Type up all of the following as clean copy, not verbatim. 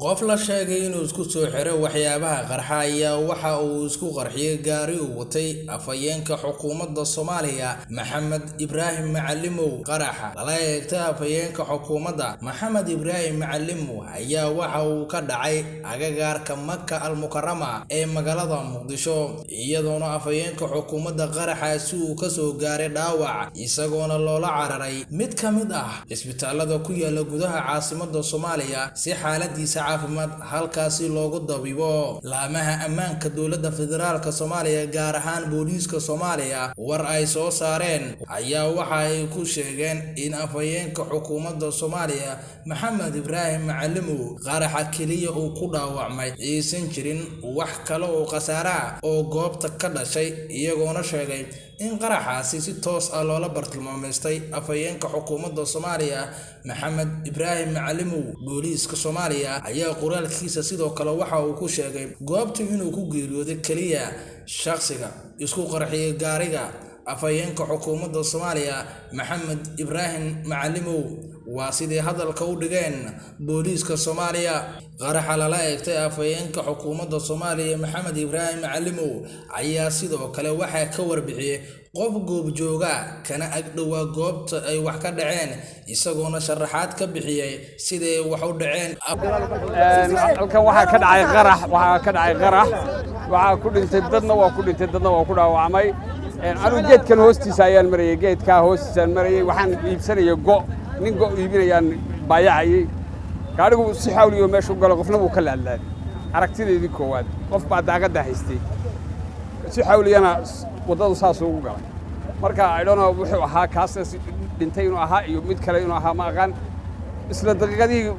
Qof la sheegay inuu isku soo xiray waxyaabaha qarxa ayaa waxa uu isku qarxiyay gaari uu watay afhayeenka xukuumadda Soomaaliya Maxamed Ibraahim Macalimow. Qaraxa lala eegtay afhayeenka xukuumadda Maxamed Ibraahim Macalimow ayaa waxa uu ka dhacay agagaarka Maka Al-Mukarama ee magaalada Muqdisho, iyadoona afhayeenka xukuumadda qaraxaasi uu ka soo gaaray dhaawac, isagoona loola cararay mid ka mid ah isbitaalada ku yaala gudaha caasimadda Soomaaliya si xaaladiisa caafimaad halkaasi loogu dabiibo. Laamaha ammaanka dowladda federaalka Soomaaliya, gaar ahaan booliiska Soomaaliya, war ay soo saareen ayaa waxa ay ku sheegeen in afhayeenka xukuumadda Soomaaliya Maxamed Ibraahim Macalimow qaraxa keliya uu ku dhaawacmay, aysan jirin wax kale oo khasaare ah oo goobta ka dhashay, iyagoona sheegay in qaraxaasi si toos ah loola bartilmaameystay afhayeenka xukuumadda Soomaaliya Maxamed Ibraahim Macalimow. Booliiska Soomaaliya ayaa qoraalkiisa sidoo kale waxa uu ku sheegay goobta inuu ku geeriyooday keliya shakhsiga isku qarxiyay gaariga afhayeenka xukuumadda Soomaaliya Maxamed Ibraahim Macalimow. Waa sidii hadalka u dhigeen booliiska Soomaaliya. Qaraxa lala eegtay afhayeenka xukuumadda Soomaaliya Maxamed Ibraahim Macalimow ayaa sidoo kale waxaa ka warbixiyay qof goobjooga kana ag dhowaa goobta ay wax ka dhaceen, isagoona sharaxaad ka bixiyay siday wax u dhaceen. Halkan waxaa ka dhacay qarax, waxaa ka dhacay qarax, waxaa ku dhintay dadna, waa ku dhintay dadna, waa ku dhaawacmay. Anigu geedkan hoostiisa ayaan marayey, geedkaa hoostiisaan marayey, waxaan iibsanayay go', nin go' iibinayaan baayacayey. Gaadhigu si xawliyo meesha u galo, qofna wuu ka laadlaaday. Aragtideedii koowaad qof baa daaqadda haystay, si xawliyana waddadu saasuu ugu galay. Marka idhono wuxuu ahaa kaasna dhintay inuu ahaa iyo mid kale inuu ahaa ma aqaan. Isla daqiiqadihii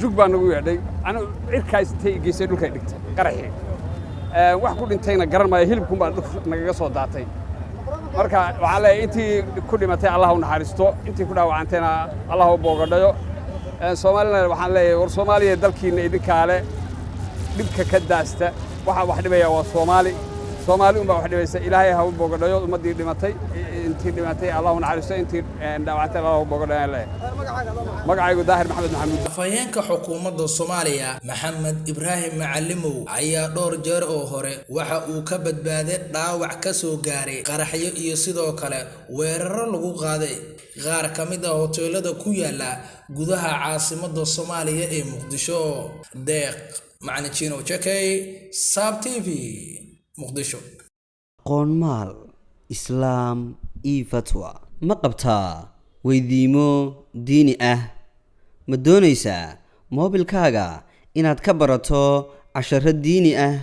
jug baa nagu yeedhay, anu cirkaas intay geysay dhulkay dhigtay qaraxii. Wax ku dhintayna garan maayo, hilibkun baa dhulka nagaga soo daatay. Marka waxaan leeyahay intii ku dhimatay Allah u naxariisto, intii ku dhaawacantayna Allah u boogadhayo. Soomaalina waxaan leeyahay, war Soomaaliya, dalkiinna idinkaa le, dhibka ka daasta. Waxaa wax dhibaya waa Soomaali, Soomaali unbaa wax dhibaysa. Ilaahay ha u boogadhayo ummaddii dhimatay, intii dhimatay Allah u naxariisto, intii dhaawacantay Allah u boogadhayo ayaan leeyahay. Magacaygu Daahir Maxamed Maxamuud. Afhayeenka xukuumadda Soomaaliya Maxamed Ibraahim Macalimow ayaa dhowr jeer oo hore waxa uu ka badbaaday dhaawac ka soo gaaray qaraxyo iyo sidoo kale weeraro lagu qaaday qaar ka mid ah hoteelada ku yaala gudaha caasimadda Soomaaliya ee Muqdisho. Deeq Macalin Jino Jekey, Saab TV, Muqdisho. Qoonmaal Islaam io fatwa ma qabtaa weydiimo diini ah? Ma doonaysaa moobilkaaga inaad ka barato casharo diini ah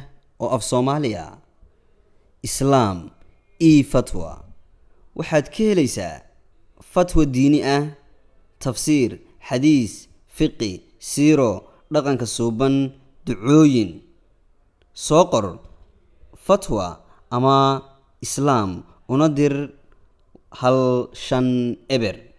oo af Soomaaliya? Islaam io fatwa waxaad ka helaysaa fatwa diini ah, tafsiir, xadiis, fiqi, siiro, dhaqanka suuban, ducooyin. Soo qor fatwa ama Islaam una dir 150.